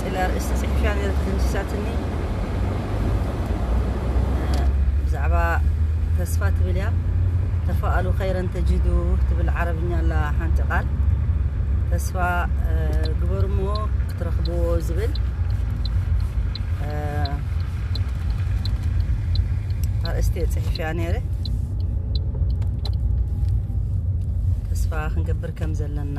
ኢለ ኣርእስቲ ጽሒፍያ ነይረ፣ ተተንሲሳትኒ። ብዛዕባ ተስፋ ትብል እያ። ተፋኣሉ ኸይረን ተጅዱ ትብል ዓረብኛ ኣላ ሓንቲ ቃል። ተስፋ ግበርሞ ክትረኽብዎ ዝብል ኣርእስቲ ጽሒፍያ ነይረ። ተስፋ ክንገብር ከም ዘለና፣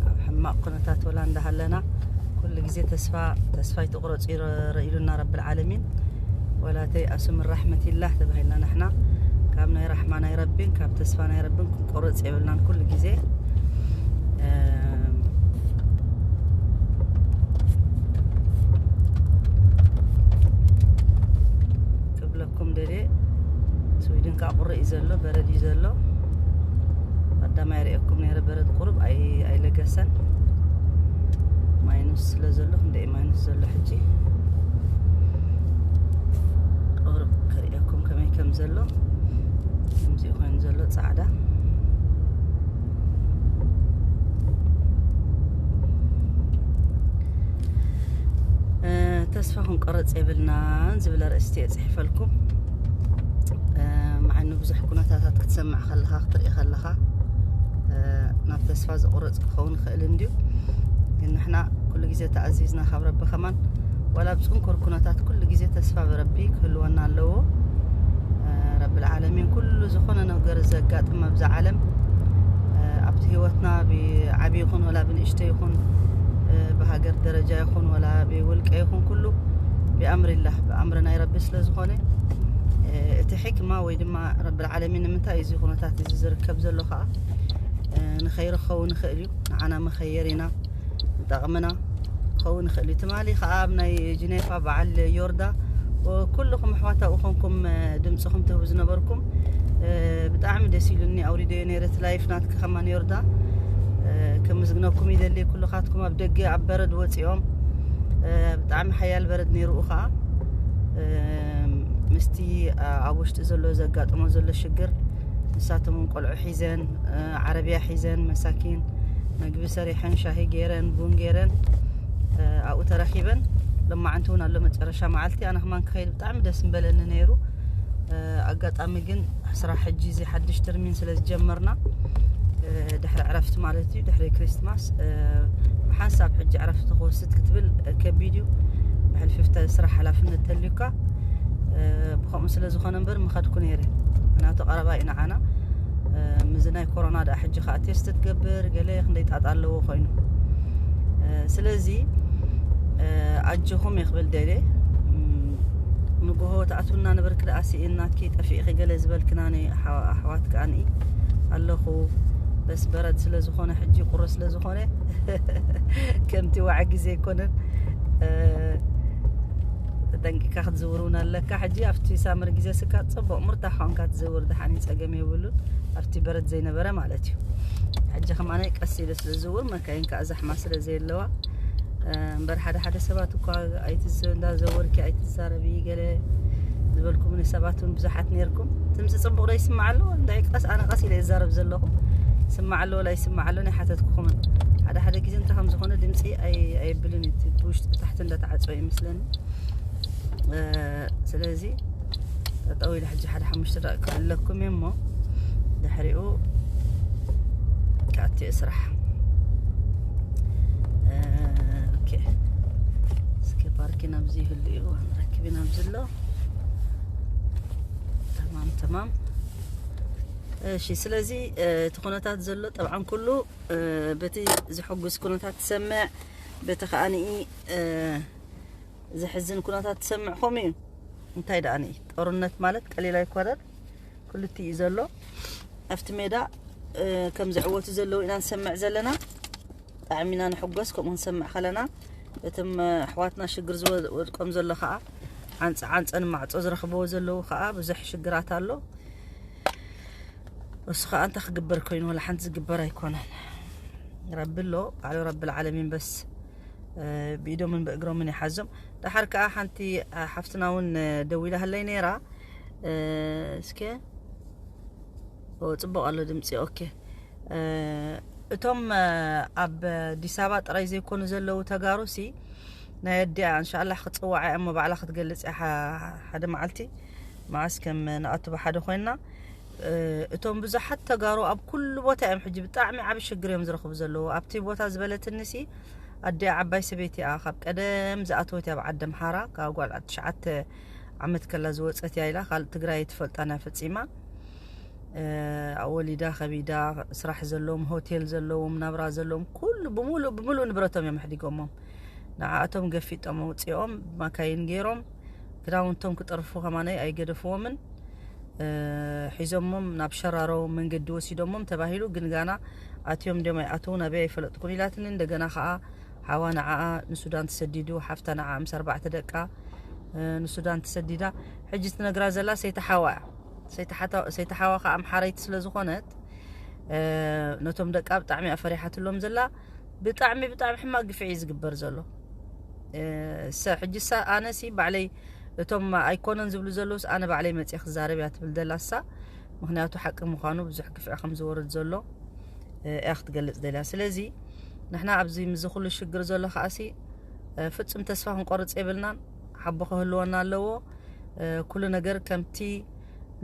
ኣብ ሕማቕ ኩነታት ወላ እንዳሃለና ኩሉ ግዜ ተስፋ፣ ተስፋ ኣይትቑረጹ ይረ-፣ ኢሉና ረብል ዓለሚን። ወላ ተይኣሱ ምን ራሕመቲላህ ተባሂልና ንሕና ካብ ናይ ራሕማ ናይ ረቢን ካብ ተስፋ ናይ ረቢን ክንቆርጽ የብልናን ኩሉ ግዜ። ክብለኩም ደልየ፣ ስዊድን ከዓ ቁሪ እዩ ዘሎ፣ በረድ እዩ ዘሎ። ቀዳማይ ርእየኩም ነይረ፣ በረድ ቁሩብ ኣይ-፣ ኣይለገሰን። ማይኑስ ስለ ዘሎ፣ ክንደይ ማይኑስ ዘሎ ሕጂ? ቁሩብ ከርእየኩም ከመይ ከም ዘሎ። ከምዚ ኮይኑ ዘሎ ጻዕዳ። ተስፋ ክንቆረጽ የብልናን ዝብል ኣርእስቲ እየ ጽሒፈልኩም። መዓኑ ብዙሕ ኩነታታት ክትሰምዕ ከለኻ፣ ክትርኢ ከለኻ፣ ናብ ተስፋ ዘቑርጽ ክኸውን ይኽእል እንድዩ። ግን ንሕና ኩሉ ግዜ ተኣዚዝና ካብ ረቢ ከማን፣ ዋላ ኣብ ጽንኩር ኩነታት ኩሉ ግዜ ተስፋ ብረቢ ክህልወና ኣለዎ። ረብል ዓለሚን ኩሉ ዝኾነ ነገር ዘጋጥም ኣብዛ ዓለም፣ ኣብቲ ህይወትና ብዓቢ ይኹን ወላ ብንእሽቶ ይኹን፣ ብሃገር ደረጃ ይኹን ወላ ብውልቀ ይኹን ኩሉ ብኣምሪላህ፣ ብኣምሪ ናይ ረቢ ስለ ዝኾነ፣ እቲ ሕክማ ወይ ድማ ረብል ዓለሚን ንምንታይ እዚ ኩነታት እዚ ዝርከብ ዘሎ ከኣ ንኸይሪ ክኸውን ይኽእል እዩ። ንዓና መኸየር ኢና፣ ንጠቕምና ክኸውን ይኽእል እዩ። ትማሊ ከኣ ኣብ ናይ ጂኔፋ በዓል ዮርዳ፣ ኩልኹም ኣሕዋት ኣብኡ ኮንኩም ድምፅኹም ትህቡ ዝነበርኩም፣ ብጣዕሚ ደስ ኢሉኒ። ኣውሪደዮ ነይረ እቲ ላይፍ ናትኪ ከማን ዮርዳ፣ ከመስግነኩም ይደሊ። ኩልኻትኩም ኣብ ደገ ኣብ በረድ ወፂኦም፣ ብጣዕሚ ሓያል በረድ ነይሩ። ከዓ ምስቲ ኣብ ውሽጢ ዘሎ ዘጋጥሞ ዘሎ ሽግር፣ ንሳቶም እውን ቆልዑ ሒዘን፣ ዓረብያ ሒዘን፣ መሳኪን መግቢ ሰሪሐን፣ ሻሂ ገይረን፣ ቡን ገይረን፣ ኣብኡ ተረኺበን። ሎማዓንቲ እውን ኣሎ መጨረሻ መዓልቲ። ኣነ ከማን ክኸይድ ብጣዕሚ ደስ ምበለኒ ነይሩ። ኣጋጣሚ ግን ስራሕ ሕጂ እዚ ሓድሽ ተርሚን ስለ ዝጀመርና፣ ድሕሪ ዕረፍቲ ማለት እዩ፣ ድሕሪ ክሪስትማስ፣ ብሓንሳብ ሕጂ ዕረፍቲ ክወስድ ክትብል ከቢድ እዩ። ብሕልፊፍተ ስራሕ ሓላፍነት ተልዩካ፣ ብኸምኡ ስለ ዝኾነ እምበር ምኸድኩ ነይረ። ምክንያቱ ቀረባ እዩ ንዓና። ምዚ ናይ ኮሮና ደኣ ሕጂ ከዓ ቴስት ትገብር፣ ገለ ክንደይ ጣጣ ኣለዎ ኮይኑ። ስለዚ ኣጆኹም እየ ክብል ደልየ። ንግሆ ትኣትውና ነበርኪ ደኣ ስኢንናኪ ጠፊእኺ ገለ ዝበልክና ነ ኣሕዋ-፣ ኣሕዋት ከኣ ንኢ ኣለኹ። በስ በረድ ስለ ዝኾነ ሕጂ ቁሪ ስለ ዝኾነ ከምቲ ዋዕጊ ዘይኮነን። ተጠንቂካ ክትዝውር እውን ኣለካ። ሕጂ ኣብቲ ሳመር ግዜ ስካ ጽቡቕ ምርታሕ ኳንካ ትዝውር፣ ደሓን እዩ፣ ጸገም የብሉን። ኣብቲ በረድ ዘይነበረ ማለት እዩ። ሕጂ ከማናይ ቀስ ኢለ ስለ ዝዝውር፣ መካይን ከኣ ዛሕማ ስለ ዘየለዋ፣ እምበር ሓደ ሓደ ሰባት እኳ ኣይትዝ-፣ እንዳዘወርኪ ኣይትዛረቢ ገለ ዝበልኩምኒ ሰባት እውን ብዙሓት ነይርኩም። ድምፂ ጽቡቕ ዶ ይስማዕ ኣሎ? እንታይ ቀስ፣ ኣነ ቀስ ኢለ ይዛረብ ዘለኹ። ይስማዕ ኣሎ ወላ ይስማዕ ኣሎ ናይ ሓተትኩኹምን። ሓደ ሓደ ግዜ እንታይ ከም ዝኾነ ድምፂ ኣይ-፣ ኣየብልን እዩ። እቲ ብውሽጢ ብታሕቲ እንዳተዓፀወ ይመስለኒ። እ፣ ስለዚ ጠጠው ኢለ ሕጂ ሓደ ሓሙሽተ ደቂቕ ክሕለኩም እየ እሞ ድሕሪኡ ክኣቱ እየ ስራሕ። እ፣ ኦኬ። እስኪ ፓርኪን ኣብዚ ይህሉ እዩ፣ ንረክብ ኢና ኣብዚ ኣሎ። ተማም፣ ተማም። እሺ፣ ስለዚ፣ እ፣ እቲ ኩነታት ዘሎ ጠብዓን ኩሉ፣ እ፣ በቲ ዝሕጉስ ኩነታት ትሰምዕ፣ በቲ ከኣ ንኢ፣ እ፣ ዘሕዝን ኩነታት ትሰምዕ ከምኡ እዩ። እንታይ ደኣ ንኢ፣ ጦርነት ማለት ቀሊል ኣይኮነን። ክልቲኡ እዩ ዘሎ። ኣብቲ ሜዳ፣ እ፣ ከም ዝዕወቱ ዘለዉ ኢና ንሰምዕ ዘለና። ብጣዕሚ ኢና ንሕጎስ፣ ከምኡ ክንሰምዕ ከለና። እቶም፣ እ፣ ኣሕዋትና ሽግር ዝወ-፣ ወድቆም ዘሎ ከኣ፣ ዓንጸ-፣ ዓንጸን ማዕጾ ዝረኽብዎ ዘለዉ ከኣ ብዙሕ ሽግራት ኣሎ። እሱ ከኣ እንታይ ክግበር ኮይኑ፣ ወላ ሓንቲ ዝግበር ኣይኮነን። ረቢ ኣሎ፣ ባዕሉ ረብል ዓለሚን በስ፣ እ፣ ብኢዶምን ብእግሮምን ይሓዞም። ደሓር ከኣ ሓንቲ፣ እ፣ ሓፍትና እውን፣ እ፣ ደዊላህለይ ነይራ። እ፣ እስከ፣ ኦ፣ ጽቡቕ ኣሎ ድምጺ። ኦኬ። እ፣ እቶም ኣብ ኣዲስ ኣበባ ጥራይ ዘይኮኑ ዘለዉ ተጋሩ ሲ ናይ ኣዲኣ እንሻላ ክፅዋዓ እሞ ባዕላ ክትገልፅ እያ ሓደ መዓልቲ መዓስ ከም ንኣቱ ብሓደ ኮይና። እቶም ብዙሓት ተጋሩ ኣብ ኩሉ ቦታ እዮም ሕጂ ብጣዕሚ ዓብ ሽግር እዮም ዝረኽቡ ዘለዉ። ኣብቲ ቦታ ዝበለትኒ ሲ ኣዲኣ ዓባይ ሰበይቲ እያ፣ ካብ ቀደም ዝኣተወት እያ፣ ኣብ ዓዲ ኣምሓራ ካብ ጓል ትሽዓተ ዓመት ከላ ዝወፀት እያ ኢላ። ካልእ ትግራይ ትፈልጣን እያ ፈፂማ። ኣወሊዳ ከቢዳ፣ ስራሕ ዘለዎም፣ ሆቴል ዘለዎም፣ ናብራ ዘለዎም፣ ኩሉ ብምሉእ ብምሉእ ንብረቶም እዮም ኣሕዲጎሞም። ንዓኣቶም ገፊጦም ኣውፂኦም ብማካይን ገይሮም ክዳውንቶም ክጠርፉ ከማነይ ኣይገደፍዎምን። ሒዞሞም ናብ ሸራሮ መንገዲ ወሲዶሞም ተባሂሉ፣ ግን ጋና ኣትዮም ድዮም ኣይኣተውን ኣበይ ኣይፈለጥኩን ኢላትኒ። እንደገና ከዓ ሓዋ ንዓኣ ንሱዳን ተሰዲዱ፣ ሓፍታ ንዓኣ ምስ ኣርባዕተ ደቃ ንሱዳን ተሰዲዳ። ሕጂ ትነግራ ዘላ ሰይቲ ሓዋ እያ። ሰይቲ ሓዋ ከዓ ኣምሓረይቲ ስለ ዝኾነት ነቶም ደቃ ብጣዕሚ ኣፈሪሓትሎም ዘላ። ብጣዕሚ ብጣዕሚ ሕማቅ ግፍዒ ዝግበር ዘሎ። ሕጂ ኣነሲ ባዕለይ እቶም ኣይኮነን ዝብሉ ዘለውስ ኣነ ባዕለይ መፅየ ክዛረብ እያ ትብል ዘላ እሳ። ምክንያቱ ሓቂ ምዃኑ ብዙሕ ግፍዒ ከም ዝወርድ ዘሎ እያ ክትገልፅ ደልያ። ስለዚ ንሕና ኣብዚ ምዚ ኩሉ ሽግር ዘሎ ከዓሲ ፍፁም ተስፋ ክንቆርፅ የብልናን። ሓቦ ክህልወና ኣለዎ። ኩሉ ነገር ከምቲ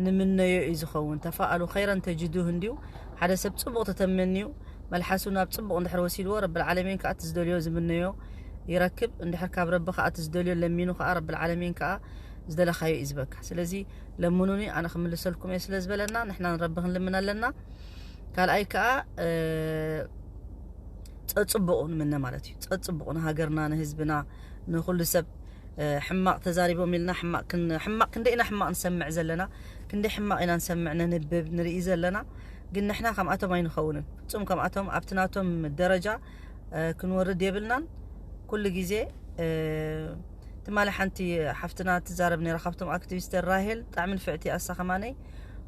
ንምነዮ እዩ ዝኸውን። ተፋኣሉ ኸይረን ተጅዱህ እንዲዩ። ሓደ ሰብ ፅቡቕ ተተመንዩ መልሓሱ ናብ ፅቡቕ እንድሕር ወሲድዎ ረብል ዓለሚን ከዓ እቲ ዝደልዮ ዝምነዮ ይረክብ። እንድሕር ካብ ረቢ ከዓ እቲ ዝደልዮ ለሚኑ ከዓ ረብል ዓለሚን ከዓ ዝደለኻዮ እዩ ዝበካ። ስለዚ ለምኑኒ ኣነ ክምልሰልኩም እየ ስለ ዝበለና ንሕና ንረቢ ክንልምን ኣለና። ካልኣይ ከዓ ፀፅቡቑ ንምነ ማለት እዩ። ፀፅቡቑ ንሃገርና ንህዝብና ንኩሉ ሰብ ሕማቕ ተዛሪቦም ኢልና ሕማቕ ክንደይ ኢና ሕማቕ ንሰምዕ ዘለና፣ ክንደይ ሕማቕ ኢና ንሰምዕ ነንብብ ንርኢ ዘለና። ግን ንሕና ከምኣቶም ኣይንኸውንን። ፍጹም ከምኣቶም ኣብቲ ናቶም ደረጃ ክንወርድ የብልናን። ኩሉ ግዜ ትማሊ ሓንቲ ሓፍትና ትዛረብ ነራ ካብቶም ኣክቲቪስት ራሄል ብጣዕሚ ንፍዕቲ ኣሳ ከማነይ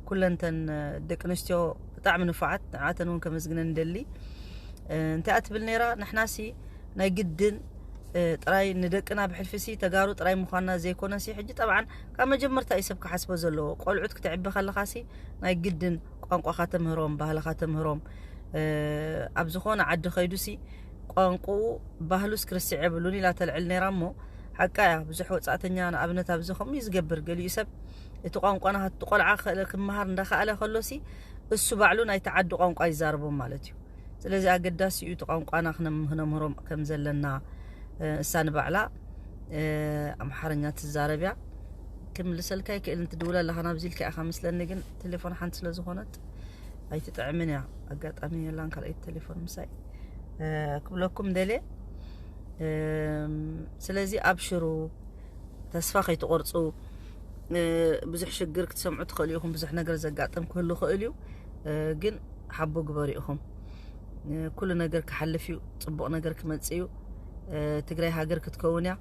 ኩለንተን ደቂ ኣንስትዮ ብጣዕሚ ንፉዓት ንዓተን እውን ከመስግነን ይደሊ። እንታይ ትብል ነራ ንሕናሲ ናይ ግድን ጥራይ ንደቅና ብሕልፊሲ ተጋሩ ጥራይ ምዃንና ዘይኮነሲ ሕጂ ጠብዓን ካብ መጀመርታ እዩ ሰብ ክሓስቦ ዘለዎ። ቆልዑት ክትዕቢ ከለኻሲ ናይ ግድን ቋንቋኻ ተምህሮም፣ ባህልኻ ተምህሮም። ኣብ ዝኾነ ዓዲ ከይዱሲ ቋንቁኡ ባህሉስ ክርስዕ የብሉን ኢላ ተልዕል ነራ እሞ ሓቃ እያ። ብዙሕ ወፃእተኛ ንኣብነት ኣብዚ ከምኡ እዩ ዝገብር። ገሊኡ ሰብ እቲ ቋንቋ ናሃቲ ቆልዓ ክመሃር እንዳኸኣለ ከሎሲ እሱ ባዕሉ ናይቲ ዓዲ ቋንቋ ይዛርቦም ማለት እዩ። ስለዚ ኣገዳሲ እዩ እቲ ቋንቋና ክነምህሮም ከም ዘለና። እሳ ንባዕላ ኣምሓርኛ ትዛረብ እያ። ክምልሰልካ ይክእል እንትድውል ኣለኻ ናብዚ ኢልካ ኢኻ መስለኒ፣ ግን ቴሌፎን ሓንቲ ስለ ዝኾነት ኣይትጥዕምን እያ። ኣጋጣሚ የላን ካልኣይቲ ቴሌፎን ምሳይ ክብለኩም ደልየ። ስለዚ ኣብሽሩ፣ ተስፋ ከይትቆርፁ። ብዙሕ ሽግር ክትሰምዑ ትኽእሉ ኢኹም። ብዙሕ ነገር ዘጋጥም ክህሉ ይኽእል እዩ፣ ግን ሓቦ ግበሩ ኢኹም። ኩሉ ነገር ክሓልፍ እዩ፣ ፅቡቕ ነገር ክመፅእ እዩ። ትግራይ ሃገር ክትከውን እያ።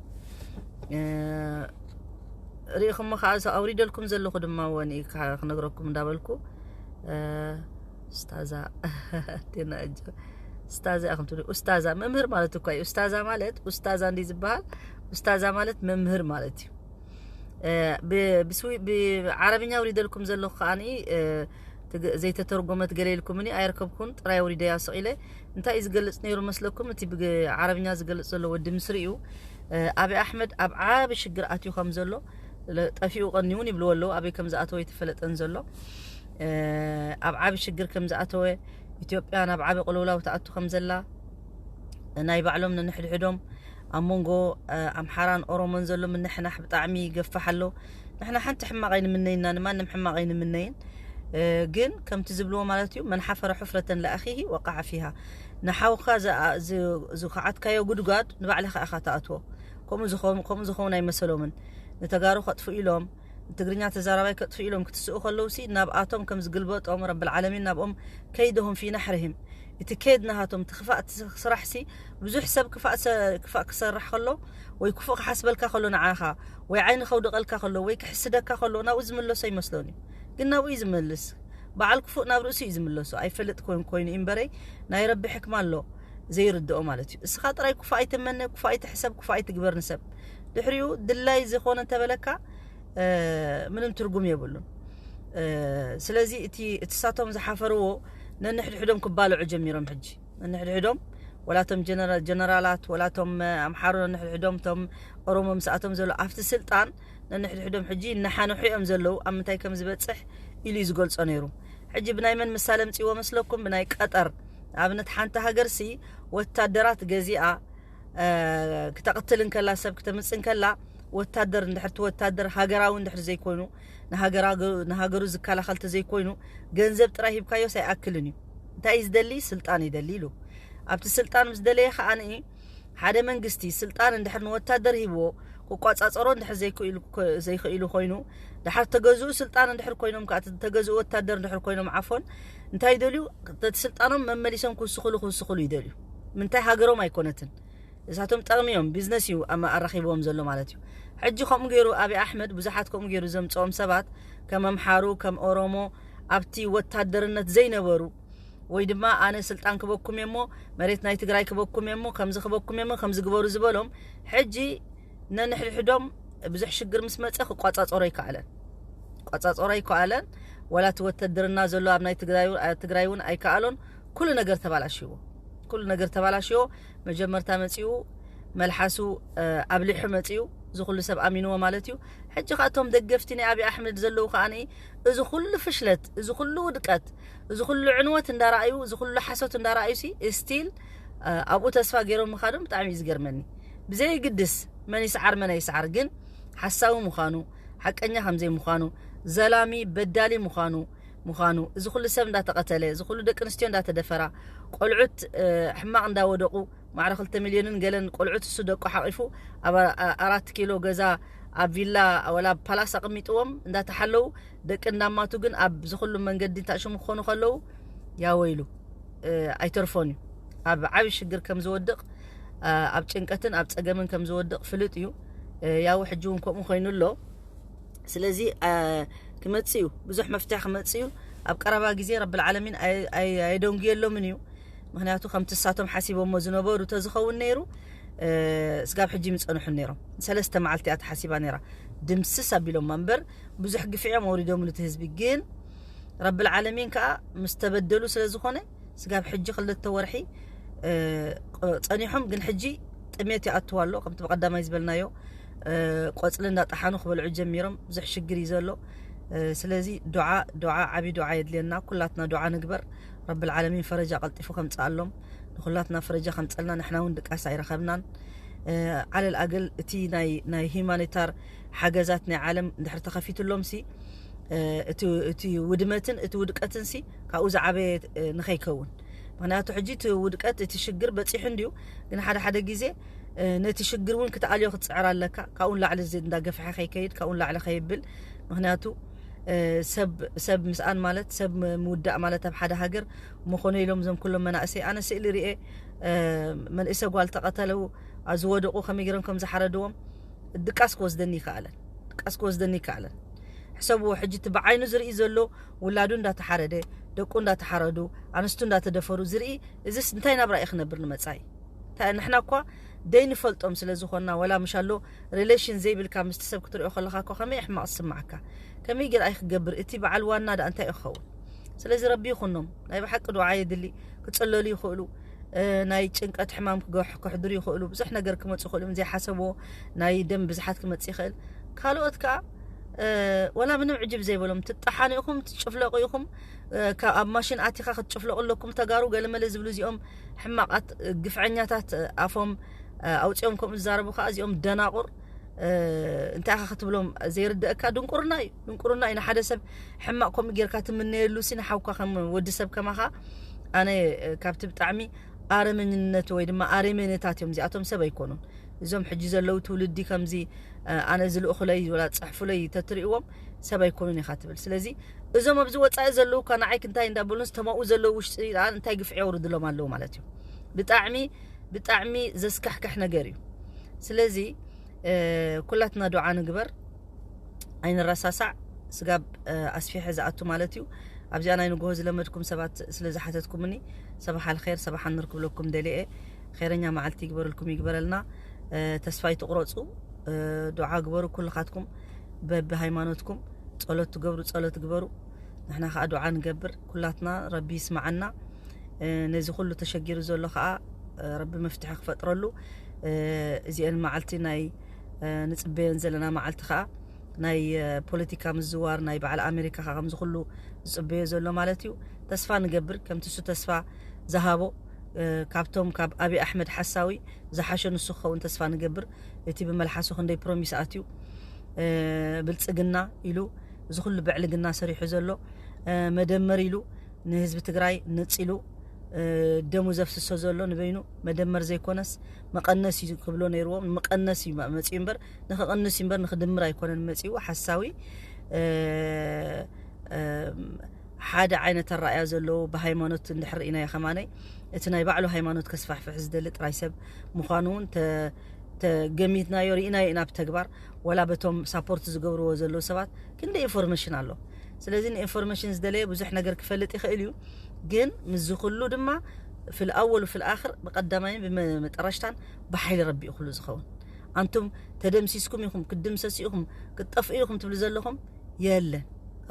ርኢኹሞ ከዓ እዚ ኣውሪደልኩም ዘለኹ ድማ ወኒ ክነግረኩም እንዳበልኩ። ኡስታዛ ቴና እጆ ኡስታዛ ኢኹም ትብሉ። ኡስታዛ መምህር ማለት እኳ እዩ። ኡስታዛ ማለት ኡስታዛ እንዲ ዝበሃል፣ ኡስታዛ ማለት መምህር ማለት እዩ። ብዓረብኛ ውሪደልኩም ዘለኹ ከዓኒ ዘይተተርጎመት ገለ ኢልኩምኒ ኣይረከብኩን። ጥራይ ውሪደያ ስቕ ኢለ እንታይ እዩ ዝገልፅ ነይሩ መስለኩም? እቲ ብዓረብኛ ዝገልፅ ዘሎ ወዲ ምስሪ እዩ። ኣቢ ኣሕመድ ኣብ ዓቢ ሽግር ኣትዩ ከም ዘሎ፣ ጠፊኡ ቀኒውን ይብልዎ ኣለዉ። ኣበይ ከም ዝኣተወ ኣይተፈለጠን ዘሎ። ኣብ ዓቢ ሽግር ከም ዝኣተወ፣ ኢትዮጵያ ናብ ዓቢ ቅልውላው ትኣቱ ከም ዘላ፣ ናይ ባዕሎም ነንሕድሕዶም ኣብ መንጎ ኣምሓራን ኦሮሞን ዘሎ ምንሕናሕ ብጣዕሚ ይገፋሕ ኣሎ። ንሕና ሓንቲ ሕማቕ ኣይንምነይና፣ ንማንም ሕማቕ ኣይንምነይን። ግን ከምቲ ዝብልዎ ማለት እዩ፣ መን ሓፈረ ሑፍረተን ለኣኺሂ ወቃዓ ፊሃ። ንሓውካ ዝኸዓትካዮ ጉድጓድ ንባዕልኻ ኢኻ ትኣትዎ። ከምኡ ዝኸውን ኣይመሰሎምን። ንተጋሩ ከጥፍኡ ኢሎም፣ ንትግርኛ ተዛራባይ ከጥፍኡ ኢሎም ክትስኡ ከለውሲ ናብኣቶም ከም ዝግልበጦም ረብል ዓለሚን ናብኦም ከይደሁም ፊ ናሕርህም። እቲ ከይድ ናሃቶም እቲ ክፋእ ስራሕሲ ብዙሕ ሰብ ክፋእ ክሰርሕ ከሎ ወይ ክፉእ ክሓስበልካ ከሎ ንዓኻ ወይ ዓይኒ ከውድቐልካ ከሎ ወይ ክሕስደካ ከሎ ናብኡ ዝምለሶ ይመስሎን እዩ። ግን ናብኡ እዩ ዝመልስ። በዓል ክፉእ ናብ ርእሱ እዩ ዝምለሶ። ኣይፈልጥ ኮይኑ ኮይኑ እምበረይ ናይ ረቢ ሕክማ ኣሎ ዘይርድኦ ማለት እዩ። እስኻ ጥራይ ክፉእ ኣይትመነ፣ ክፉእ ኣይትሕሰብ፣ ክፉእ ኣይትግበር ንሰብ። ድሕሪኡ ድላይ ዝኾነ እንተበለካ ምንም ትርጉም የብሉን። ስለዚ እቲ እትሳቶም ዝሓፈርዎ ነንሕድሕዶም ክባልዑ ጀሚሮም። ሕጂ ነንሕድሕዶም፣ ወላቶም ጀነራላት፣ ወላቶም ኣምሓሩ ነንሕድሕዶም፣ ቶም ኦሮሞ ምስኣቶም ዘለዉ ኣብቲ ስልጣን ነንሕድሕዶም ሕጂ እናሓንሑ እዮም ዘለዉ። ኣብ ምንታይ ከም ዝበፅሕ ኢሉ እዩ ዝገልጾ ነይሩ። ሕጂ ብናይ መን ምሳሌ ኣምፅእዎ መስለኩም? ብናይ ቀጠር። ንኣብነት ሓንቲ ሃገርሲ ወታደራት ገዚኣ ክተቕትል እንከላ፣ ሰብ ክተምፅእ እንከላ፣ ወታደር እንድሕር እቲ ወታደር ሃገራዊ እንድሕር ዘይኮይኑ፣ ንሃገሩ ዝከላኸል ተዘይኮይኑ፣ ገንዘብ ጥራይ ሂብካዮስ ኣይኣክልን እዩ። እንታይ እዩ ዝደሊ? ስልጣን ይደሊ ኢሉ። ኣብቲ ስልጣን ምስ ደለየ ከኣ ንኢ ሓደ መንግስቲ ስልጣን እንድሕር ንወታደር ሂብዎ ክቋጻጸሮ እንድሕር ዘይክኢሉ ኮይኑ፣ ድሓር ተገዝኡ ስልጣን እንድሕር ኮይኖም ከኣ፣ ተገዝኡ ወታደር እንድሕር ኮይኖም ዓፎን እንታይ ይደልዩ? ተቲ ስልጣኖም መመሊሶም ክውስኽሉ ክውስኽሉ ይደልዩ። ምንታይ ሃገሮም ኣይኮነትን። እሳቶም ጠቕሚ እዮም፣ ቢዝነስ እዩ ኣራኺብዎም ዘሎ ማለት እዩ። ሕጂ ከምኡ ገይሩ ኣብይ ኣሕመድ ብዙሓት ከምኡ ገይሩ ዘምፅኦም ሰባት ከም ኣምሓሩ ከም ኦሮሞ ኣብቲ ወታደርነት ዘይነበሩ ወይ ድማ ኣነ ስልጣን ክበኩም እሞ መሬት ናይ ትግራይ ክበኩም እሞ ከምዚ ክበኩም እሞ ከምዚ ግበሩ ዝበሎም ሕጂ ነንሕድሕዶም ብዙሕ ሽግር ምስ መፀ ክቋፃፀሮ ይከኣለን። ቋፃፀሮ ይከኣለን። ወላ እቲ ወተድርና ዘሎ ኣብ ናይ ትግራይ እውን ኣይከኣሎን። ኩሉ ነገር ተባላሽዎ። ኩሉ ነገር ተባላሽዎ። መጀመርታ መፂኡ መልሓሱ ኣብሊሑ መፂኡ። እዚ ኩሉ ሰብ ኣሚንዎ ማለት እዩ። ሕጂ ከኣቶም ደገፍቲ ናይ ኣብይ ኣሕመድ ዘለዉ ከኣ እዚ ኩሉ ፍሽለት፣ እዚ ኩሉ ውድቀት፣ እዚ ኩሉ ዕንወት እንዳረኣዩ፣ እዚ ኩሉ ሓሶት እንዳረኣዩ ሲ ስቲል ኣብኡ ተስፋ ገይሮም ምኻዶም ብጣዕሚ እዩ ዝገርመኒ። ብዘይግድስ መን ይስዓር መን ኣይስዓር ግን ሓሳዊ ምዃኑ፣ ሓቀኛ ከምዘይ ምዃኑ፣ ዘላሚ በዳሊ ምዃኑ ምዃኑ፣ እዚ ኩሉ ሰብ እንዳተቐተለ፣ እዚ ኩሉ ደቂ ኣንስትዮ እንዳተደፈራ፣ ቆልዑት ሕማቕ እንዳወደቑ፣ ማዕረ ክልተ ሚልዮንን ገለን ቆልዑት እሱ ደቁ ሓቒፉ ኣብ ኣራት ኪሎ ገዛ ኣብ ቪላ ወላ ኣብ ፓላስ ኣቐሚጥዎም እንዳተሓለዉ ደቂ እንዳማቱ ግን ኣብ ዝኹሉ መንገዲ እንታሽሙ ክኾኑ ከለዉ ያወይሉ ኣይተርፎን እዩ። ኣብ ዓቢ ሽግር ከም ዝወድቕ ኣብ ጭንቀትን ኣብ ጸገምን ከም ዝወድቕ ፍሉጥ እዩ። ያው ሕጂ እውን ከምኡ ኮይኑ ኣሎ። ስለዚ ክመጽእ እዩ፣ ብዙሕ መፍትሒ ክመጽእ እዩ። ኣብ ቀረባ ግዜ ረብል ዓለሚን ኣየደንጉየሎምን እዩ። ምክንያቱ ከምቲ እሳቶም ሓሲቦሞ ዝነበሩ ተዝኸውን ነይሩ ስጋብ ሕጂ ምጸንሑ ነይሮም። ሰለስተ መዓልቲ እያ ተሓሲባ ነይራ። ድምስስ ኣቢሎማ እምበር ብዙሕ ግፍዒ እዮም ኣውሪዶምሉ እቲ ህዝቢ። ግን ረብል ዓለሚን ከዓ ምስ ተበደሉ ስለ ዝኾነ ስጋብ ሕጂ ክልተ ወርሒ ጸኒሖም። ግን ሕጂ ጥሜት ይኣትዋ ኣሎ። ከምቲ ብቐዳማይ ዝበልናዮ ቆፅሊ እንዳጠሓኑ ክበልዑ ጀሚሮም። ብዙሕ ሽግር እዩ ዘሎ። ስለዚ ዱዓ ዱዓ ዓብዪ ዱዓ የድልየና። ኩላትና ዱዓ ንግበር። ረብል ዓለሚን ፈረጃ ቀልጢፉ ከምፅኣሎም። ንኩላትና ፈረጃ ከምፀልና ንሕና እውን ድቃስ ኣይረኸብናን። ዓለል ኣገል እቲ ናይ ናይ ሂማኒታር ሓገዛት ናይ ዓለም እንድሕር ተኸፊትሎም ሲ እቲ ውድመትን እቲ ውድቀትን ሲ ካብኡ ዝዓበየ ንኸይከውን። ምክንያቱ ሕጂ እቲ ውድቀት እቲ ሽግር በፂሑ እንድዩ፣ ግን ሓደ ሓደ ግዜ ነቲ ሽግር እውን ክትኣልዮ ክትፅዕር ኣለካ። ካብኡ ንላዕሊ እንዳገፍሐ ከይከይድ፣ ካብኡ ንላዕሊ ከይብል። ምክንያቱ ሰብ ሰብ ምስኣን ማለት ሰብ ምውዳእ ማለት ኣብ ሓደ ሃገር መኾነ ኢሎም እዞም ኩሎም መናእሰይ ኣነ ስእሊ ርኤ መንእሰ ጓል ተቐተለው ዝወደቑ ከመይ ገይሮም ከም ዝሓረድዎም ድቃስ ክወስደኒ ይከኣለን። ድቃስ ክወስደኒ ይከኣለን። ሕሰብዎ ሕጂ እቲ ብዓይኑ ዝርኢ ዘሎ ውላዱ እንዳተሓረደ፣ ደቁ እንዳተሓረዱ፣ ኣንስቱ እንዳተደፈሩ ዝርኢ እዚስ እንታይ ናብራ እዩ ክነብር ንመጻኢ? ንሕና እኳ ደይንፈልጦም ስለ ዝኾንና ወላ ምሻሎ ሪሌሽን ዘይብልካ ምስቲ ሰብ ክትሪኦ ከለኻ እኮ ከመይ ሕማቕ ዝስማዓካ? ከመይ ገይር ኣይክገብር እቲ በዓል ዋና ዳ እንታይ እዩ ክኸውን? ስለዚ ረቢ ይኹኖም። ናይ ብሓቂ ዱዓ የድሊ። ክጽለሉ ይኽእሉ። ናይ ጭንቀት ሕማም ክሕድሩ ይኽእሉ። ብዙሕ ነገር ክመፁ ይኽእሉ። ዘይሓሰብዎ ናይ ደም ብዝሓት ክመፅእ ይኽእል። ካልኦት ከዓ ወላ ምንም ዕጅብ ዘይበሎም ትጠሓኑ ኢኹም፣ ትጭፍለቑ ኢኹም። ካብ ኣብ ማሽን ኣቲኻ ክትጭፍለቑ ኣለኩም ተጋሩ ገለመለ ዝብሉ እዚኦም ሕማቓት ግፍዐኛታት ኣፎም ኣውፂኦም ከምኡ ዝዛረቡ ከዓ እዚኦም ደናቑር። እንታይ ኢኻ ክትብሎም ዘይርድእካ ድንቁርና እዩ። ድንቁርና እዩ። ንሓደ ሰብ ሕማቕ ከምኡ ጌርካ ትምነየሉ ሲ ንሓውካ ከም ወዲ ሰብ ከማኻ ኣነ ካብቲ ብጣዕሚ ኣረመኝነት ወይ ድማ ኣረሜነታት እዮም። እዚኣቶም ሰብ ኣይኮኑን። እዞም ሕጂ ዘለዉ ትውልዲ ከምዚ ኣነ ዝልእኹለይ ወላ ዝፅሕፉለይ ተትርእዎም ሰብ ኣይኮኑን ኢኻ ትብል። ስለዚ እዞም ኣብዚ ወፃኢ ዘለዉ እኳ ንዓይ ክንታይ እንዳበሉን ዝተማኡ ዘለዉ ውሽጢ እንታይ ግፍዒ የውርድሎም ኣለዉ ማለት እዩ። ብጣዕሚ ብጣዕሚ ዘስካሕክሕ ነገር እዩ። ስለዚ ኩላትና ዱዓ ንግበር፣ ኣይንረሳሳዕ። ስጋብ ኣስፊሐ ዝኣቱ ማለት እዩ። ኣብዚኣ ናይ ንግሆ ዝለመድኩም ሰባት ስለ ዝሓተትኩምኒ ሰባሕ ኣልኸይር ሰባሕ ኣኑር ክብለኩም ደልየ። ኸይረኛ መዓልቲ ይግበረልኩም ይግበረልና። ተስፋ ይትቁረፁ። ዱዓ ግበሩ ኩልኻትኩም በብሃይማኖትኩም ጸሎት ትገብሩ ጸሎት ግበሩ። ንሕና ከዓ ዱዓ ንገብር ኩላትና ረቢ ይስማዓና። ነዚ ኩሉ ተሸጊሩ ዘሎ ከዓ ረቢ መፍትሒ ክፈጥረሉ። እዚአን መዓልቲ ናይ ንፅበየን ዘለና መዓልቲ ከዓ ናይ ፖለቲካ ምዝዋር ናይ በዓል ኣሜሪካ ከዓ ከምዚ ኩሉ ዝፅበዮ ዘሎ ማለት እዩ። ተስፋ ንገብር ከምቲ እሱ ተስፋ ዝሃቦ ካብቶም ካብ ኣብይ ኣሕመድ ሓሳዊ ዝሓሸ ንሱ ክኸውን ተስፋ ንገብር። እቲ ብመልሓሱ ክንደይ ፕሮሚስ ኣትዩ ብልፅግና ኢሉ እዚ ኩሉ ብዕልግና ሰሪሑ ዘሎ መደመር ኢሉ ንህዝቢ ትግራይ ነፂሉ ደሙ ዘፍስሶ ዘሎ ንበይኑ መደመር ዘይኮነስ መቐነስ እዩ ክብሎ ነይርዎም። መቐነስ እዩ መፂኡ እምበር ንክቕንስ እዩ እምበር ንክድምር ኣይኮነን መፂኡ ሓሳዊ ሓደ ዓይነት ኣረኣያ ዘለዎ ብሃይማኖት እንድሕር ርኢናዮ ከማነይ እቲ ናይ ባዕሉ ሃይማኖት ከስፋሕፍሕ ዝደሊ ጥራይ ሰብ ምዃኑ እውን ተገሚትናዮ ርኢናዮ ኢና ብተግባር። ወላ በቶም ሳፖርት ዝገብርዎ ዘለዉ ሰባት ክንደ ኢንፎርሜሽን ኣሎ። ስለዚ ንኢንፎርሜሽን ዝደለየ ብዙሕ ነገር ክፈልጥ ይኽእል እዩ። ግን ምስዚ ኩሉ ድማ ፍልኣወሉ ፍልኣኽር ብቀዳማይን ብመጠረሽታን ብሓይሊ ረቢኡ ኩሉ ዝኸውን። ኣንቱም ተደምሲስኩም ኢኹም ክትድምሰሱ ኢኹም ክትጠፍኡ ኢኹም ትብሉ ዘለኹም የለን።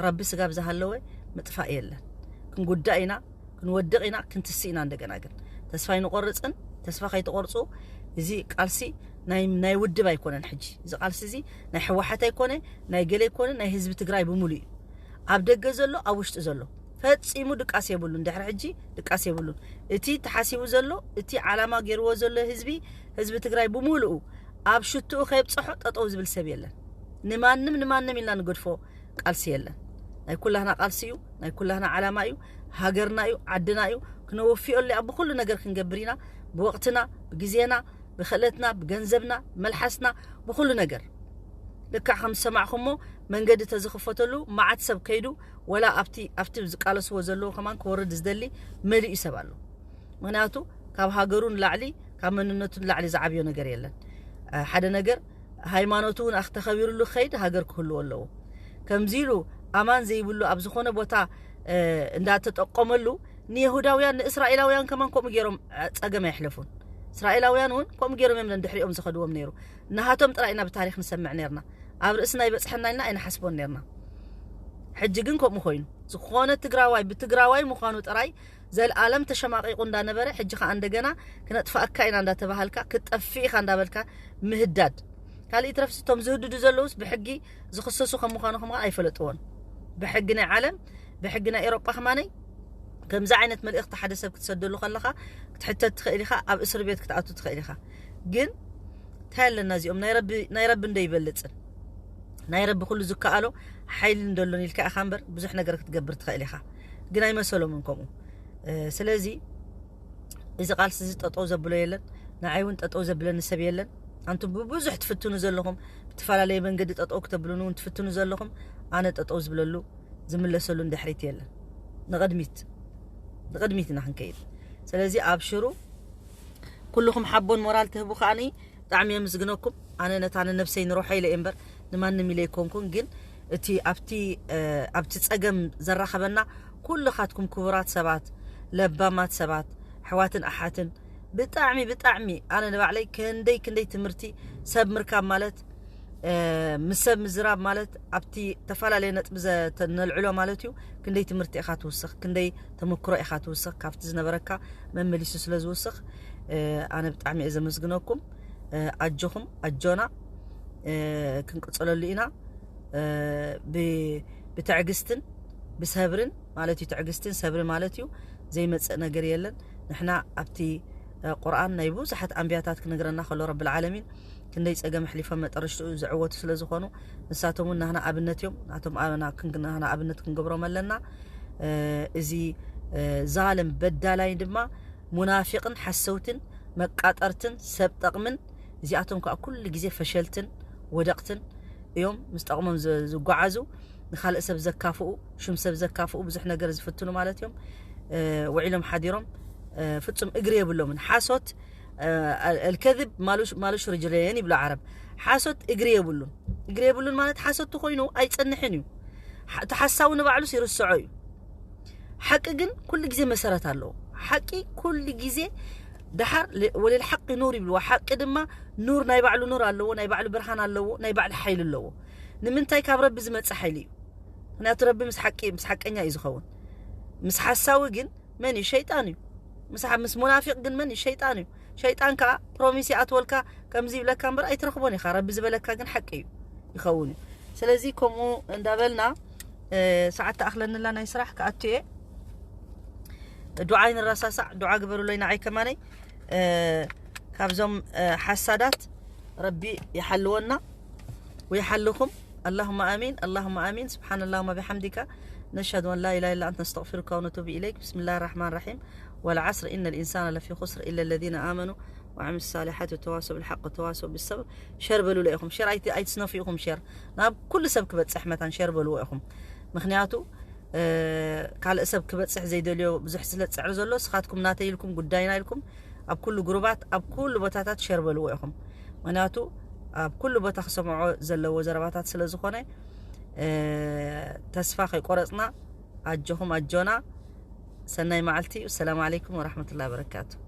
ረቢ ስጋብ ዝሃለወ ምጥፋእ የለን። ክንጉዳእ ኢና ክንወድቕ ኢና ክንትስእ ኢና። እንደገና ግን ተስፋ ኣይንቆርፅን። ተስፋ ከይትቆርፁ። እዚ ቃልሲ ናይ ውድብ ኣይኮነን ሕጂ። እዚ ቃልሲ እዚ ናይ ሕወሓት ኣይኮነ ናይ ገለ ኣይኮነ ናይ ህዝቢ ትግራይ ብምሉ እዩ። ኣብ ደገ ዘሎ ኣብ ውሽጢ ዘሎ ፈፂሙ ድቃስ የብሉን። ድሕሪ ሕጂ ድቃስ የብሉን። እቲ ተሓሲቡ ዘሎ እቲ ዓላማ ገይርዎ ዘሎ ህዝቢ ህዝቢ ትግራይ ብምሉኡ ኣብ ሽትኡ ከየብፀሖ ጠጠው ዝብል ሰብ የለን። ንማንም ንማንም ኢልና ንገድፎ ቃልሲ የለን። ናይ ኩላህና ቃልሲ እዩ። ናይ ኩላህና ዓላማ እዩ። ሃገርና እዩ፣ ዓድና እዩ። ክነወፊኦሉ ኣብ ብኩሉ ነገር ክንገብር ኢና። ብወቕትና፣ ብግዜና፣ ብክእለትና፣ ብገንዘብና፣ ብመልሓስና፣ ብኩሉ ነገር። ልክዕ ከም ዝሰማዕኹሞ መንገዲ ተዝኽፈተሉ መዓት ሰብ ከይዱ ወላ ኣብቲ ኣብቲ ዝቃለስዎ ዘለዉ ከማን ክወርድ ዝደሊ መሊኡ ሰብ ኣሎ። ምክንያቱ ካብ ሃገሩ ንላዕሊ ካብ መንነቱ ንላዕሊ ዝዓብዮ ነገር የለን። ሓደ ነገር ሃይማኖቱ እውን ኣክተኸቢሩሉ ክኸይድ ሃገር ክህልዎ ኣለዎ። ከምዚ ኢሉ ኣማን ዘይብሉ ኣብ ዝኾነ ቦታ እንዳተጠቆመሉ ንየሁዳውያን ንእስራኤላውያን ከማን ከምኡ ገይሮም ፀገም ኣየሕለፉን። እስራኤላውያን እውን ከምኡ ገይሮም እዮም ድሕሪኦም ዝኸድዎም ነይሩ። ንሃቶም ጥራይ ኢና ብታሪክ ንሰምዕ ነርና። ኣብ ርእስና ይበፅሐና ኢልና ኣይንሓስቦን ነርና። ሕጂ ግን ከምኡ ኮይኑ ዝኾነ ትግራዋይ ብትግራዋይ ምዃኑ ጥራይ ዘልኣለም ተሸማቂቁ እንዳነበረ ሕጂ ከዓ እንደገና ክነጥፋእካ ኢና እንዳተባሃልካ ክትጠፍእ ኢካ እንዳበልካ ምህዳድ። ካልእ ይትረፍስ እቶም ዝህድዱ ዘለውስ ብሕጊ ዝኽሰሱ ከም ምዃኑ ከም ኣይፈለጥዎን። ብሕጊ ናይ ዓለም ብሕጊ ናይ ኤሮጳ ከማነይ ከምዚ ዓይነት መልእኽቲ ሓደ ሰብ ክትሰደሉ ከለኻ ክትሕተት ትኽእል ኢኻ። ኣብ እስር ቤት ክትኣቱ ትኽእል ኢኻ። ግን እንታይ ኣለና እዚኦም ናይ ረቢ እንዶ ይበልፅን ናይ ረቢ ኩሉ ዝከኣሎ ሓይሊ እንደሎን ኢልካ ኢኻ እምበር ብዙሕ ነገር ክትገብር ትኽእል ኢኻ። ግን ኣይመሰሎምን ከምኡ። ስለዚ እዚ ቃልሲ እዚ ጠጠው ዘብሎ የለን። ንዓይ እውን ጠጠው ዘብለኒ ሰብ የለን። ኣንቱም ብብዙሕ ትፍትኑ ዘለኹም ብትፈላለየ መንገዲ ጠጠው ክተብሉኒ እውን ትፍትኑ ዘለኹም ኣነ ጠጠው ዝብለሉ ዝምለሰሉ እንድሕሪት የለን። ንቕድሚት ንቕድሚት ኢና ክንከይድ። ስለዚ ኣብሽሩ ኩልኹም ሓቦን ሞራል ትህቡ ከዓኒ ብጣዕሚ የምዝግነኩም። ኣነ ነታ ንነብሰይ ንሮሖ ኢለ እየ እምበር ንማንም ኢለ ኣይኮንኩን። ግን እቲ ኣብቲ ኣብቲ ፀገም ዘራኸበና ኩልኻትኩም ክቡራት ሰባት ለባማት ሰባት ኣሕዋትን ኣሓትን ብጣዕሚ ብጣዕሚ ኣነ ንባዕለይ ክንደይ ክንደይ ትምህርቲ ሰብ ምርካብ ማለት ምስ ሰብ ምዝራብ ማለት ኣብቲ ተፈላለየ ነጥቢ ነልዕሎ ማለት እዩ። ክንደይ ትምህርቲ ኢኻ ትውስኽ፣ ክንደይ ተመክሮ ኢኻ ትውስኽ። ካብቲ ዝነበረካ መመሊሱ ስለ ዝውስኽ ኣነ ብጣዕሚ እየ ዘመስግነኩም። ኣጆኹም ኣጆና ክንቅፅለሉ ኢና። ብትዕግስትን ብሰብርን ማለት እዩ። ትዕግስትን ሰብርን ማለት እዩ። ዘይመፅእ ነገር የለን። ንሕና ኣብቲ ቁርኣን ናይ ብዙሓት ኣንብያታት ክነግረና ከሎ ረብል ዓለሚን ክንደይ ፀገም ኣሕሊፎም መጠረሽትኡ ዝዕወቱ ስለ ዝኾኑ ንሳቶም እውን ናህና ኣብነት እዮም። ናቶም ናህና ኣብነት ክንገብሮም ኣለና። እዚ ዛልም በዳላይ ድማ ሙናፊቕን ሓሰውትን መቃጠርትን ሰብ ጠቕምን እዚኣቶም ከዓ ኩሉ ግዜ ፈሸልትን ወደቕትን እዮም። ምስ ጠቕሞም ዝጓዓዙ ንካልእ ሰብ ዘካፍኡ ሽም ሰብ ዘካፍኡ ብዙሕ ነገር ዝፍትኑ ማለት እዮም። ውዒሎም ሓዲሮም ፍጹም እግሪ የብሎምን። ሓሶት ኣልከذብ ማሉሽ ርጅለየን ይብሉ ዓረብ። ሓሶት እግሪ የብሉን። እግሪ የብሉን ማለት ሓሶት ተኮይኑ ኣይጸንሕን እዩ። እቲ ሓሳዊ ንባዕሉስ ይርስዖ እዩ። ሓቂ ግን ኩሉ ግዜ መሰረት ኣለዎ። ሓቂ ኩሉ ግዜ ደሓር ወለል ሓቂ ኑር ይብልዋ። ሓቂ ድማ ኑር ናይ ባዕሉ ኑር ኣለዎ፣ ናይ ባዕሉ ብርሃን ኣለዎ፣ ናይ ባዕሉ ሓይሊ ኣለዎ። ንምንታይ ካብ ረቢ ዝመጽእ ሓይሊ እዩ። ምክንያቱ ረቢ ምስ ሓቂ ምስ ሓቀኛ እዩ ዝኸውን። ምስ ሓሳዊ ግን መን እዩ? ሸይጣን እዩ። ምስ ምስ ሙናፊቕ ግን መን እዩ? ሸይጣን እዩ። ሸይጣን ከዓ ፕሮሚስ ይኣትወልካ፣ ከምዚ ይብለካ እምበር ኣይትረኽቦን ኢኻ። ረቢ ዝበለካ ግን ሓቂ እዩ፣ ይኸውን እዩ። ስለዚ ከምኡ እንዳበልና ሰዓት ተኣኽለንላ ናይ ስራሕ ክኣቱ እየ። ዱዓ ይንረሳሳዕ፣ ዱዓ ግበሩለይ ንዓይ ከማነይ። ካብዞም ሓሳዳት ረቢ ይሓልወና ወይሓልኹም። اللهم آمين، اللهم آمين. سبحان اللهم بحمدك، نشهد أن لا إله إلا أنت، نستغفرك ونتوب إليك. بسم الله الرحمن الرحيم. والعصر إن الإنسان لفي خسر إلا الذين آمنوا وعملوا الصالحات وتواصوا بالحق وتواصوا بالصبر. ሸር በሉለ ኢኹም። ሸር ኣይት-፣ ኣይትስነፉ ኢኹም። ሸር ናብ ኩሉ ሰብ ክበጽሕ መታን ሸር በልዎ ኢኹም። ምኽንያቱ ካልእ ሰብ ክበጽሕ ዘይደልዮ ብዙሕ ስለ ዝጽዕር ዘሎ፣ ስኻትኩም ናተይ ኢልኩም፣ ጉዳይና ኢልኩም ኣብ ኩሉ ግሩባት ኣብ ኩሉ ቦታታት ሸር በልዎ ኢኹም። ምኽንያቱ ኣብ ኩሉ ቦታ ክሰምዖ ዘለዎ ዘረባታት ስለ ዝኾነ ተስፋ ከይቆረጽና ኣጆኹም ኣጆና። ሰናይ መዓልቲ። ሰላም ዓለይኩም ወራህመቱላሂ ወበረካቱ።